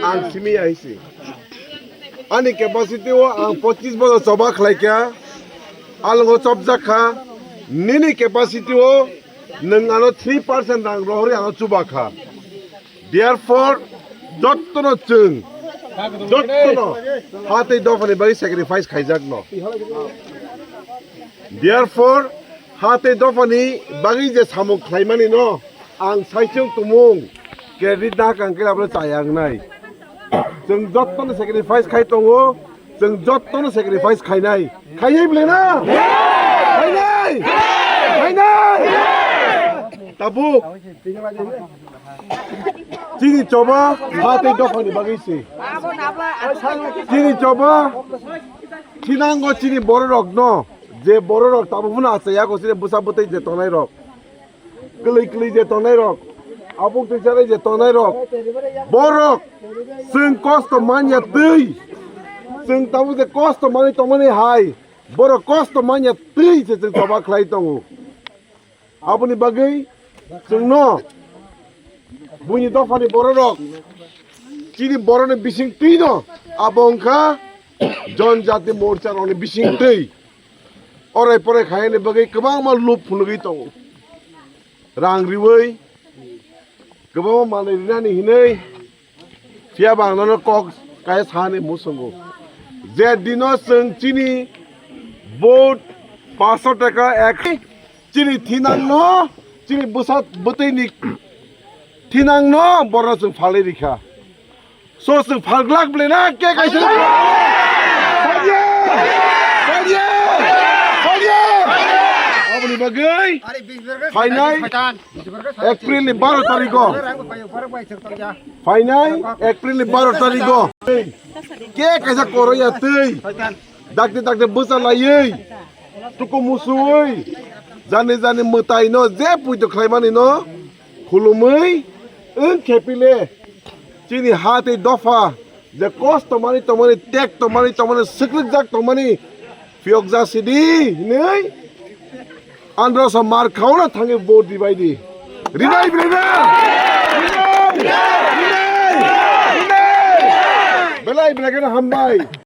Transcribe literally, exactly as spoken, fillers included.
Ang simi ya hisi. Ani capacity o ang pochis bosor choba khlai kha. Alongo chopjak kha. Nini capacity o nwng ano three percent rang rohori ano chuba kha. Therefore, jottono chwng, jottono ha tei dophani bagwi sacrifice khaijakno. Therefore, ha tei dophani bagwi je samung khlaimani no ang saichung tumung credit da kang khe abro chaya wngnai. Chwng jottono sacrifice khai tongo, chwng jottono sacrifice khainai. Khainai bwle na? Khainai! Khainai! Tabuk. Chini choba, ha tei dophani bagwi se. Chini choba, thinango chini bororokno, je bororok tabuk phano achaiya ko chini bwsa bwtwi je tongnai rok. Kwlwi kwlwi je tongnai rok. Abuk twi chari je tongnai rok. Borok, chwng kosto manya twi. Chwng tabuk je kosto manwi tongmani hai. Borok kosto manya twi se chwng choba khlai tongo. Aboni bagwi chwngno buini dophani bororok chini boroni bising twino abo wngkha Jon Jati Morcha rokni bising twi orai porai khaini bagwi kwbangma lup phunugwi tongo. Rang riwi kwbangma manwi rinani hinwi Phiya ba ang nono kok kaya sani musungo. Je dino chwng chini vote paso taka ek chini thinangno, chini bwsa bwtwi ni thinangno borno chwng phalwi rikha. So chwng phalglak bwle na ke kaisa. Phalya! Phalya! Phalya! Aboni bagwi phainai April ni baro tarikh o. Phainai April ni baro tarikh o. Ke kaisa koroya twi. Dakti dakti bwsa laiwi. Tuku musuwi. Jani jani mwtai no je puito khlaimani no. Khulumwi. Wng khepile. Chini ha tei dopha. Je kosto mani tongmani, tek tongmani, tongmani, swkrwkjak tongmani. Phiyokjak sidi. Hinwi. Andro sa mar khauna thangwi vote ribai di. Ribai, ribai. Ribai. Ribai. Ribai. Belai belai khe hambai.